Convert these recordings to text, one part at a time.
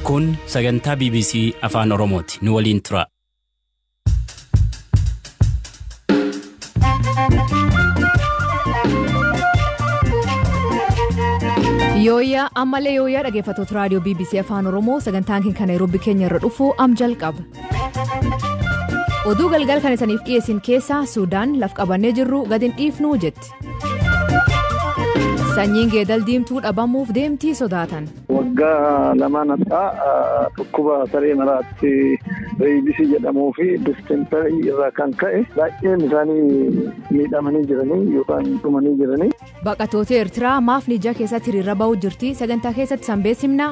Kun sagantaa BBC Afaan Oromooti. Nu waliin tura. Yooyyaa ammallee yooyyaa dhaggeeffattoota raadiyoo BBC Afaan Oromoo sagantaan keenya kan Naayiroobii keenya irra dhufu am jalqaba. Oduu galgal kan isaniif dhiyeessin keessaa Suudaan laf qabannee jirru gadi hin dhiifnuu jetti. Sanyiin geedal diimtuu dhabamuuf deemtii sodaatan. Waggaa lamaan har'aa dhukkuba saree maraatti reebisii jedhamuu fi distemperii irraa kan ka'e baay'een isaanii miidhamanii jiranii yookaan dhumanii jiranii. Baqattoota Eertiraa maaf Niijar keessatti hiriira ba'uu jirti sagantaa keessatti sanbeessimna.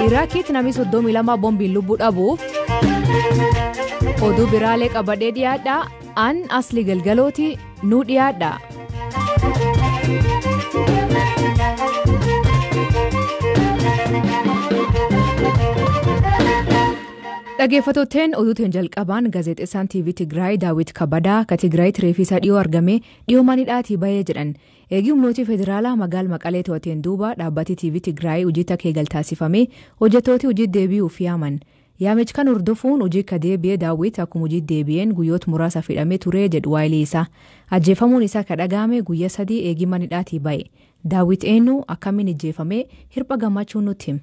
Iraakiitti namni 32 boombiin lubbuu dhabuuf oduu biraalee qabadhee dhiyaadha. An asli galgalooti nuu dhiyaadha. Dhaggeeffattootni oduutiin jalqabaan gaazexeessaan TV Tigraay Daawit Kabadaa ka Tigraayitti reeffi isaa dhiyoo argame dhiyoo manidhaatii bahee jedhan. Eegii humnooti federaalaa magaala Maqalee to'ateen duuba dhaabbati TV Tigraay hojii akka eegal taasifame hojjettooti hojii deebi'uuf yaaman. Yaamichi kan hordofuun hojii akka deebi'e Daawit akkuma hojii deebi'een guyyoota muraasaaf hidhamee ture jedhu waayilii isaa. Ajjeefamuun isaa ka dhagahame guyyaa sadii eegii manidhaatii bahe. Daawit eenyu akkamiin ajjeefame hirpha gammachuun nutti hima.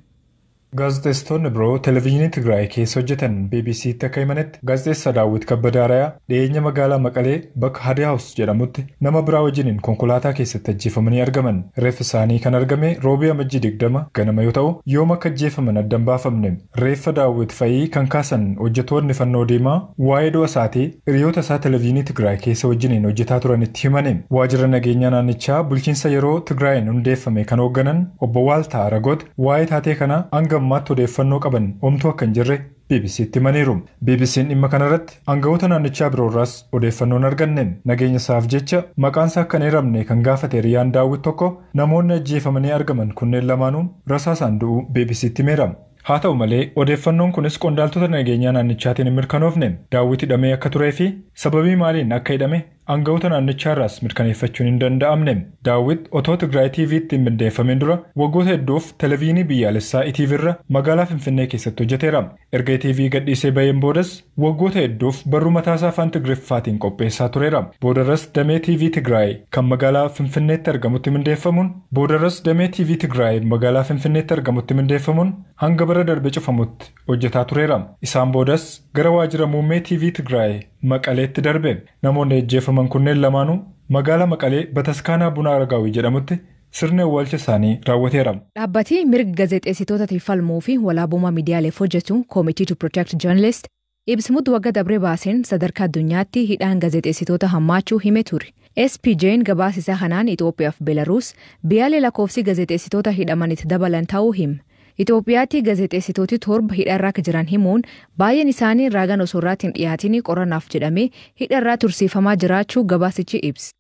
Gaazexeessitoonni biroo televezyiinii Tigraay keessa hojjetan BBC'tti akka himanitti gaazexeessaa Daawit Kabbadaa Arayaa dhiyeenya magaalaa Maqalee bakka Hadi House jedhamutti nama biraa wajjiniin konkolaataa keessatti ajjeefamanii argaman. Reeffi isaanii kan argame roobii amajjii 20 ganama yoo ta'u yoom akka ajjeefaman adda hin baafamne. Reeffa Daawit fa'ii kan kaasan hojjettoonni fannoo diimaa waa'ee du'a isaatii hiriyoota isaa televezyiinii Tigraay keessa wajjiniin hojjetaa turanitti himani. Waajjira nageenyaa naannichaa bulchiinsa yeroo Tigraayin hundeeffame kan hoogganan obbo Waaltaa Aragoot waa'ee taatee kanaa hanga ammaatti odeeffannoo qaban homtuu akka hin jirre BBC'tti himaniiru. BBC'n dhimma kanarratti aangawoota naannichaa biroorraas odeeffannoo hin arganne. Nageenya isaaf jecha maqaan isaa akka hin eeramne kan gaafate hiriyaan Daawit tokko namoonni ajjeefamanii argaman kunneen lamaanuu rasaasaan du'uu BBC'tti himeera. Haa ta'u malee odeeffannoon kunis qondaaltota nageenyaa naannichaatiin hin mirkanoofne. Daawit hidhamee akka turee fi sababii maaliin akka hidhame aangawoota naannichaarraas mirkaneeffachuun hin danda'amne. Daawit otoo Tigraay TV'tti hin mindeeffamin dura waggoota hedduuf televezyiinii biyyaalessaa ETV irra magaalaa Finfinnee keessatti hojjeteera. Erga ETV gadhiisee baheen boodas waggoota hedduuf barruu mataasaa afaan Tigriffaatiin qopheessaa tureera. Boodarras damee TV Tigraay kan magaalaa Finfinneetti argamutti mindeeffamuun boodarras damee TV Tigraay magaalaa Finfinneetti argamutti mindeeffamuun hanga bara darbe cufamutti hojjetaa tureera. Isaan boodas gara waajjira muummee TV Tigraay Maqaleetti darbe. Namoonni ajjeefaman kunneen lamaanuu magaalaa Maqalee Bataskaanaa Bunaa Aragaawii jedhamutti sirni awwaalcha isaanii raawwateera. Dhaabbati mirga gaazexeessitootaatiif falmuu fi walaabummaa miidiyaaleef hojjetu Committee to Protect Journalists ibsimutti waggaa dabree baaseen sadarkaa addunyaatti hidhaan gaazexeessitoota hammaachuu hime ture. SPJ'n gabaasa isaa kanaan Itoophiyaa fi Beelaruus biyyaalee lakkoofsi gaazexeessitoota hidhamanitti dabalan ta'uu hima. Itoophiyaatti gaazexeessitooti torba hidharraa akka jiran himuun baay'een isaanii raagan osoo irratti hin dhiyaatin qoranaaf jedhamee hidharraa tursiifamaa jiraachuu gabaasichi ibsa.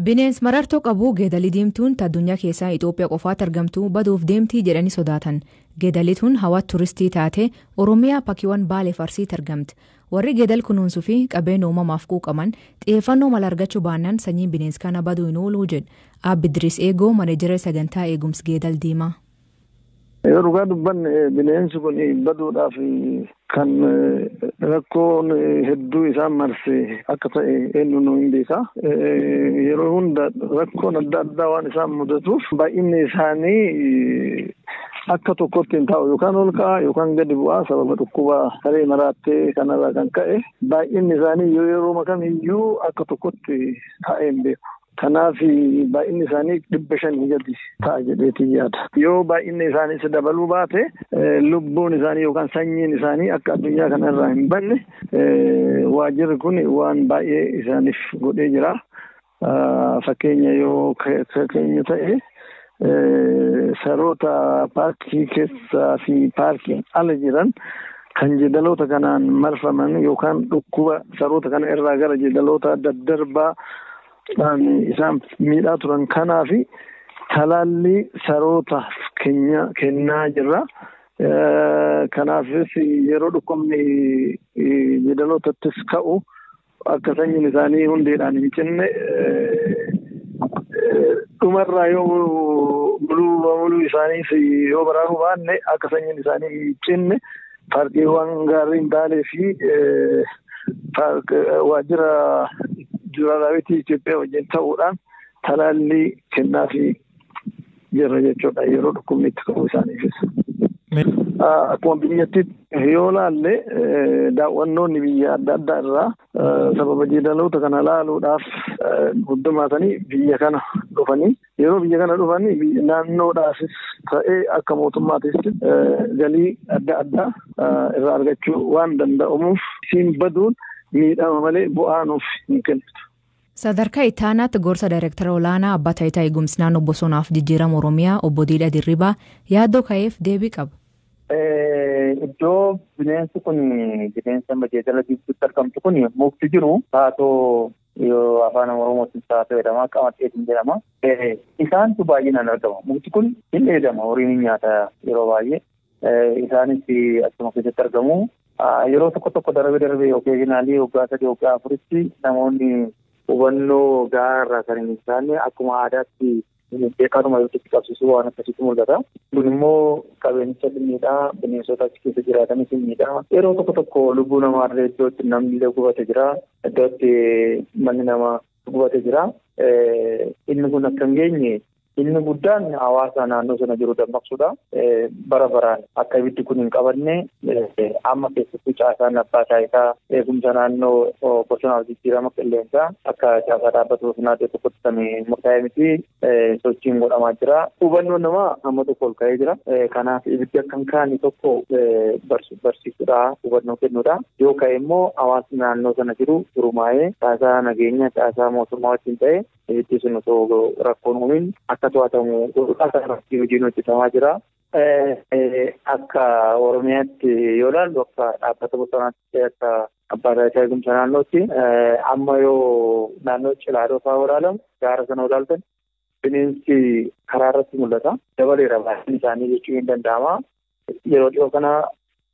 Bineensi marartoo qabu geedalii diimtuun addunyaa keessaa Itoophiyaa qofaatti argamtu baduuf deemtii jedhanii sodaatan. Geedalli tun hawwata turistii taate Oromiyaa pakkiiwwan Baalee fi Arsiitti argamti. Warri geedal kunuunsuu fi qabeenya uumamaaf quuqaman xiyyeeffannoo mala argachuu baannaan sanyiin bineensa kana baduu hin ooluu jedhu. Aabbi Idris Eegoo maneejara sagantaa eegumsa geedal diimaa. Yoo dhugaa dubbanne bineensi kun baduudhaaf kan rakkoon hedduu isaan marse akka ta'e eenyu nu hin beeka. Yeroo hunda rakkoon adda addaa waan isaan mudatuuf baay'inni isaanii akka tokkotti hin taa'u yookaan ol ka'a yookaan gadi bu'aa sababa dhukkuba saree maraattee kanarraa kan ka'e baay'inni isaanii yeroo kamiyyuu akka tokkotti taa'ee hin beeku. Kanaaf baay'inni isaanii 500 gadi ta'a jedheetiin yaada. Yoo baay'inni isaanii isa dabaluu baate lubbuun isaanii yookaan sanyiin isaanii akka addunyaa kanarraa hin banne waajjirri kun waan baay'ee isaaniif godhee jira. Fakkeenya yoo fakkeenya ta'e saroota paarkii keessaa fi paarkiin ala jiran kan jeedaloota kanaan marfaman yookaan dhukkuba saroota kana irraa gara jeedaloota daddarbaa isaan miidhaa turan kanaaf talaallii sarootaaf kennaa jirra. Kanaafis yeroo dhukkubni jeedalootattis ka'u akka sanyiin isaanii hundeedhaan hin cinne Dhumarraa yoo muluu isaaniis yoo baraaruu baanne akka sanyiin isaanii hin cinne paarkiiwwan gaarreen Baalee fi waajjira jiraaraawitii Itoophiyaa wajjin ta'uudhaan talaallii kennaafii jirra jechuudha yeroo dhukkubni itti ka'u isaaniifis. Akkuma biyyattiitti yoo laalle daawwannoonni biyya adda addaa irraa sababa jeedaloota kana laaluudhaaf guddummaatanii biyya kana dhufanii yeroo biyya kana dhufanii naannoodhaafis ta'ee akka mootummaatis galii adda addaa irraa argachuu waan danda'amuuf isiin baduun miidhama malee bu'aa nuuf hin kennitu. Sadarkaa itti aanaatti gorsa Daayirektara Olaanaa Abbaa Taayitaa Eegumsi Naannoo Bosonaaf Jijjiirama Oromiyaa Obbo Diidhaa Dirribaa yaaddoo ka'eef deebii qaba. Iddoo bineensi kun bineensa jeedala diimtuutti argamtu kun mukti jiru saatoo yoo afaan Oromootiin saatoo jedhama qamadheetiin jedhama. Isaantu baay'inaan argama. Mukti kun hin dheedama horiin hin nyaata yeroo baay'ee. Isaanis achuma keessatti argamu. Yeroo tokko tokko darbee darbee occasionally waggaa 3 waggaa 4tti namoonni hubannoo gahaa irraa kan hin taane akkuma aadaatti beekaanuma itti qabsiisuu waan akkasiitu mul'ata. Kun immoo qabeenya miidhaa bineensota achi keessa jiraatanis miidhaa. Yeroo tokko tokko lubbuu namaallee iddootti namni illee gubate jira. Iddootti manni namaa gubate jira. Inni kun akka hin geenye inni guddaan hawaasa naannoo sana jiru dammaqsuudha. Bara baraan akka ibiddi kun hin qabanne amma keessattuu caasaan abbaa taayitaa eegumsa naannoo bosonaaf jijjiirama qilleensaa akka caasaa dhaabbata bosonaa iddoo tokkotti kan murtaa'e miti sochiin godhamaa jira. Hubannoon namaa amma tokko ol ka'ee jira. Kanaaf ibiddi akka hin kaane tokko barsiisuudha hubannoo kennuudha. Yoo ka'e immoo hawaasni naannoo sana jiru gurmaa'ee caasaa nageenya caasaa mootummaa wajjin ta'e ibiddi sun osoo rakkoon uumin akka to'atamu godhuudhaaf hojiin hojjetamaa jira. Akka Oromiyaatti yoo ilaallu akka dhaabbata bosonaatti akka abbaa taayitaa eegumsa naannootti amma yoo naannoo Cilaadoo fa'aa ilaalamu gaara sana ilaaltan bineensi karaa irratti mul'ata. Dabaleera baay'een isaanii jechuun hin danda'ama. Yeroo dhiyoo kana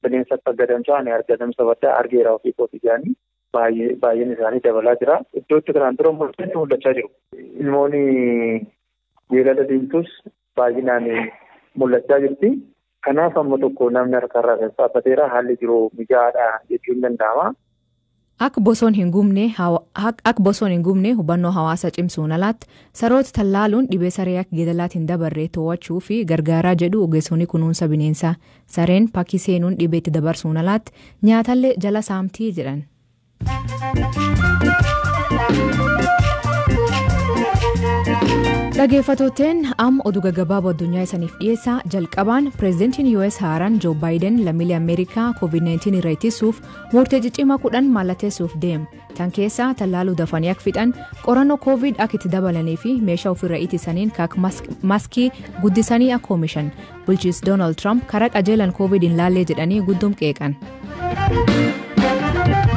bineensa akka gadamsaa ani gadamsa baddaa argeera ofii kootii jedhanii baay'een isaanii dabalaa jira. Iddootti kanaan dura mul'achaa jiru. Ilmoon jeedala diimtuus baay'inaan mul'achaa jirti. Kanaaf amma tokko namni harkarraa sassaabbateera haalli jiru mijaa'aadha jechuun danda'ama. Akka bosoon hin gubne hubannoo hawaasaa cimsuun alaatti saroota tallaaluun dhibee saree akka geedalaatiin dabarree to'achuu fi gargaaraa jedhu ogeessonni kunuunsa bineensaa. Sareen pakkii seenuun dhibee itti dabarsuun alaatti nyaatallee jala saamtii jedhan. Dhaggeeffattootni amma oduu gaggabaaboo addunyaa isaniif dhiyeessaa jalqabaan pireezidantiin US haaraan Joo Baayiden lammiilee Ameerikaa COVID-19 irra ittisuuf murtee ciccimaa 10 mallatteessuuf deema. Tan keessaa tallaaluu dafanii akka fixan qorannoo COVID akka itti dabalanii fi meeshaa ofirra ittisaniin akka maskii guddisanii akka oomishan. Bulchiinsi Doonaald Tiraamp karaa qajeelan COVID hin laallee jedhanii gudduum qeeqan.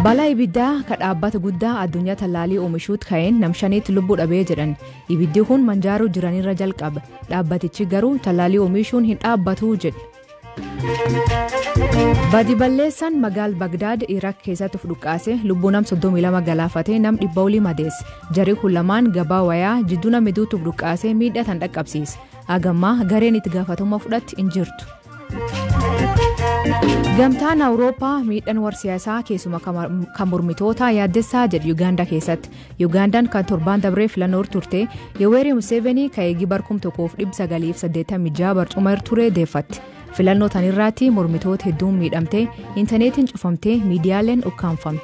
Balaa ibiddaa ka dhaabbata guddaa addunyaa tallaalii oomishuutti ka'een namshaniitti lubbuu dhabee jedhan. Ibiddi kun manjaaruu jiranirra jalqaba. Dhaabbatichi garuu tallaalii oomishuun hin dhaabbatu jedhe. Badi balleessaan magaal Bagdaad Iraak keessatti of dhuqqaase lubbuu nam 32 galaafatee nam 100 olii madeesse. Jarri kun lamaan gabaa wayaa jidduu nama hedduutti of dhuqqaasee miidhaa tan dhaqqabsiise. Hagammaa gareen itti gaafatamummaa fudhatti hin jirtu. Gamtaan Awurooppaa miidhaan war siyaasaa keessuma kan mormitoota yaaddessaa jedhu Yuugaandaa keessatti. Yuugaandaan kan torbaan dabree filannoo turte Yoweri Museveni ka'eegii barkum 1986 barcuma irra ture deeffatti. Filannoo tanirraatti mormitoota hedduun miidhamte intarneetiin cufamtee miidiyaaleen ukkaanfame.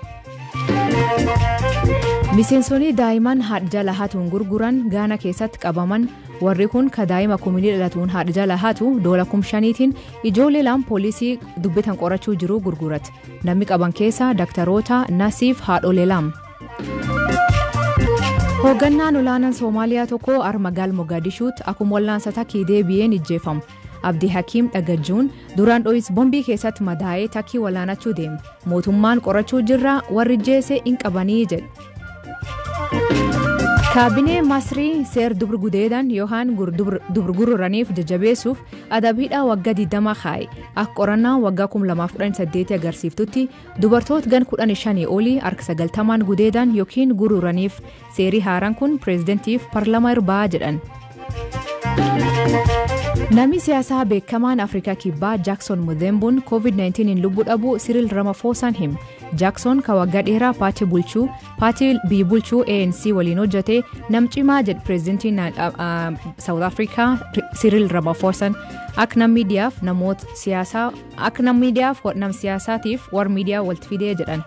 Miseensonni daa'imman haadha jala hatuun gurguran Gaana keessatti qabaman warri kun ka daa'ima kuminii dhalatuun haadha jala hatu doola 5,000tiin ijoollee lama poolisii dubbitan qorachuu jiru gurgurate. Namni qaban keessa daktaroota Nasiif haadholee lama. Hooggannaan olaanaan Soomaaliyaa tokko Armagaal Mogadishuutti akkuma wal'aansa takkii deebi'een ijjeefama. Abdii Hakiim Dhagajjuun duraan dho'is bombii keessatti madaa'ee takkii walaanachuu deema. Mootummaan qorachuu jirra warri jeese hin qabanii jedhe. Kaabinee Masrii seer dubur gudeedan yookaan dubur gurguraniif jajjabeessuuf adabiidhaa waggaa 20 kaa'e. Akka qorannaa waggaa 2018 agarsiiftutti dubartoota gan 15 olii harka 90 gudeedan yookiin gurguraniif seerii haaraan kun pireezidentiif paarlaamaa irbaa jedhan. Namni siyaasaa beekamaan Afrikaa Kibbaa Jaakson Mudembuun COVID-19 lubbuu dhabuu Siriil Ramafoosaan hime. Jaakson kan waggaa dheeraa paartii biyya bulchuu ANC waliin hojjete nam cimaa jedhe pireezidantiin South Africa Siriil Ramafoosaan akka nam miidiyaaf namoota siyaasaa akka nam miidiyaaf nam siyaasaatiif warra miidiyaa walitti fidee jedhan.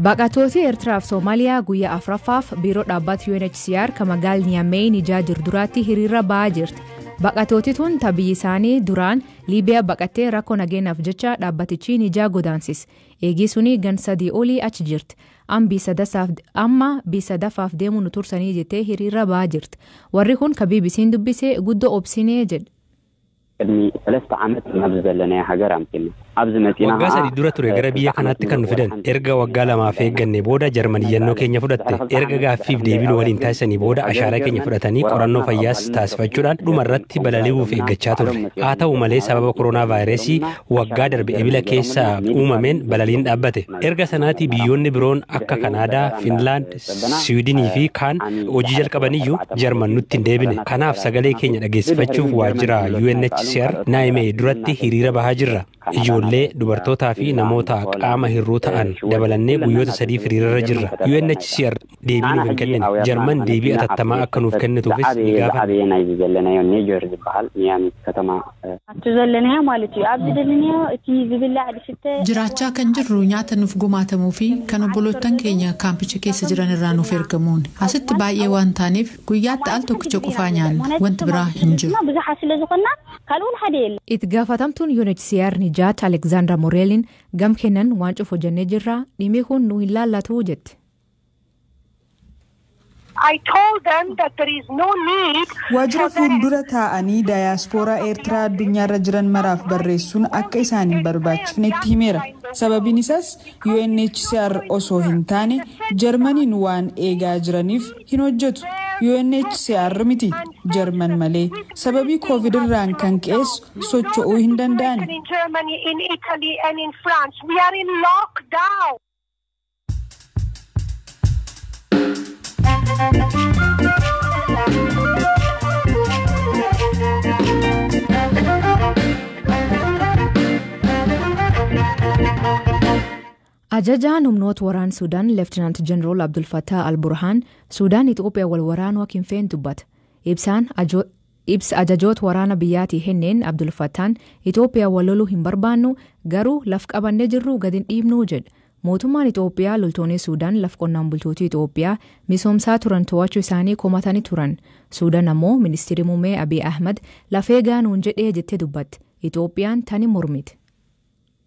Baqattoota Eertiraaf Soomaaliyaa guyyaa afuraffaaf biiroo dhaabbata UNHCR kan magaalaa Niamey Nijaa jiru duraatti hiriira ba'aa jirti. Baqattooti tun biyyi isaanii duraan Liibiyaa baqattee rakkoo nageenyaaf jecha dhaabbatichi Nijaa godaansise. Eegii suni gan 3 olii achi jirti. Amma biyya sadaffaaf deemuu nu tursanii jettee hiriira ba'aa jirti. Warri kun kan BBC'n dubbise guddoo obsinee jedhe. ቅድሚ 3 ዓመት ናብ ዘለናዮ ሃገር ኣምፂና ኣብዚ መፂና Waggaa 3 dura ture gara biyya kanaatti kan nu fidan erga waggaa 2 eegganne booda Jarman iyyannoo keenya fudhatte erga gaaffiif deebii nu waliin taasisanii booda ashaaraa keenya fudhatanii qorannoo fayyaas taasifachuudhaan dhuma irratti balali'uuf eeggachaa turre. Haa ta'u malee sababa koronaa vaayirasii waggaa darbe ebila keessa uumameen balaliin dhaabbate. Erga sanaatii biyyoonni biroon akka Kanaadaa, Finlaand, Siwiidinii fi kaan hojii jalqabaniyyuu Jarman nutti hin deebine. Kanaaf sagalee keenya dhageessifachuuf waajjira UNHCR Naayimee duratti hiriira bahaa jirra. Ijoollee, dubartootaa fi namoota qaama hir'uu ta'an dabalannee guyyoota 3 hiriirarra jirra. UNHCR deebii nuuf hin kennine. Jarman deebii atattamaa akka nuuf kennituufis ni gaafanna. Jiraachaa kan jirru nyaata nuuf gumaatamuu fi kan obboloottan keenya kaampicha keessa jiran irraa nuuf ergamuun asitti baay'ee waan taaneef guyyaatti al tokkicha qofaa nyaanna wanti biraa hin jiru. Itti gaafatamtuun UNHCR Nijaat Alexandra Moreelin gam kennan waan cufu hojjennee jirra dhimmi kun nu hin laallatu jette. Waajjira fuuldura taa'anii daayaspooraa Eertiraa addunyaarra jiran maraaf barreessuun akka isaan hin barbaachifnetti himeera. Sababiin isaas UNHCR osoo hin taane Jarmaniin waan eegaa jiraniif hin hojjetu. UNHCR miti Jarman malee sababii COVID irraan kan ka'es socho'uu hin danda'an. Ajajaan humnoota waraana Suudaan Leeftinaant Jeneraal Abdul Fattah Al-Burhaan Suudaan Itoophiyaa wal waraanuu akka hin feene dubbata. Ibsa ajajoota waraana biyyaatii kenneen Abdul Fattaan Itoophiyaa wal loluu hin barbaannu garuu laf qabannee jirru gadi hin dhiibnu jedha. Mootummaan Itoophiyaa loltoonni Suudaan laf qonnaan bultootii Itoophiyaa misoomsaa turan to'achuu isaanii komatanii turan. Suudaan ammoo ministeerri muummee Abiy Ahmad lafee gaanuun jedhee jettee dubbatti. Itoophiyaan tani mormiti.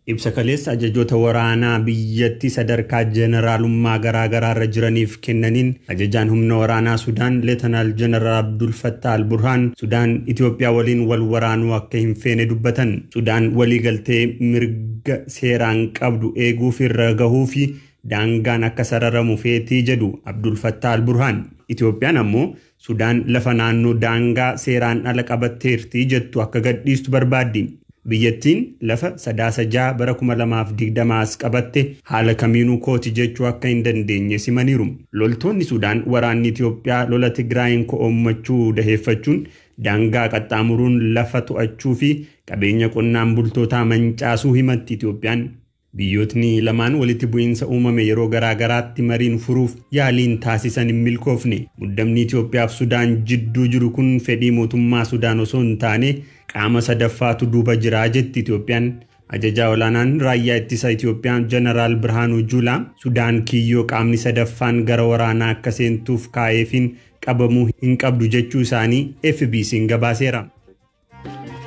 Ibsa kaleessa ajajoota waraanaa biyyattii sadarkaa jeneraalummaa garaagaraa irra jiraniif kennaniin ajajaan humna waraanaa Sudaan Leetanaal Jeneraal Abdul Fattah Al-Burhaan Sudaan Itoophiyaa waliin wal waraanuu akka hin feene dubbatan. Sudaan waliigaltee mirga seeraan qabdu eeguuf irra gahuu fi daangaan akka sararamu feetii jedhu Abdul Fattah Al-Burhaan. Itoophiyaan ammoo Sudaan lafa naannoo daangaa seeraan ala qabatteerti jettu akka gadhiistu barbaaddi. Biyyattiin lafa 3-6 bara 2020 as qabatte haala kamiinuu kooti jechuu akka hin dandeenye simaniiru. Loltoonni Sudaan waraanni Itoophiyaa lola Tigraayin ko'oommachuu daheeffachuun daangaa qaxxaamuruun lafa to'achuu fi qabeenya qonnaan bultootaa mancaasuu himatti Itoophiyaan. Biyyootni lamaan walitti bu'iinsa uumame yeroo garaagaraatti mariin furuuf yaaliin taasisan hin milkoofne. Muddamni Itoophiyaa fi Sudaan jidduu jiru kun fedhii mootummaa Sudaan osoo hin taane qaama sadaffaatu duuba jira jetti Itoophiyaan. Ajajaa olaanaan raayyaa ittisa Itoophiyaa Jeneraal Birhaanuu Juulaa Sudaan kiyyoo qaamni sadaffaan gara waraanaa akka seentuuf kaa'eefiin qabamuu hin qabdu jechuu isaanii FBC'n gabaaseera.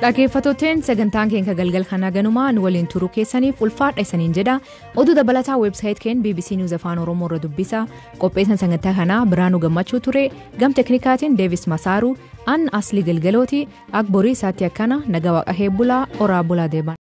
Dhaggeeffattootni sagantaan keenya galgal kanaa ganumaa nu waliin turuu keessaniif ulfaadha isaniin jedha. Oduu dabalataa weebsaayit keenya BBC News Afaan Oromoo irra dubbisa. Qopheessan sagantaa kanaa Biraanuu Gammachuu ture. Gam teknikaatiin Deevis Masaaru, An Aslii Galgalooti, Akborii Isaatti akkana naga waaqa heebbulaa oraa bulaa deeman.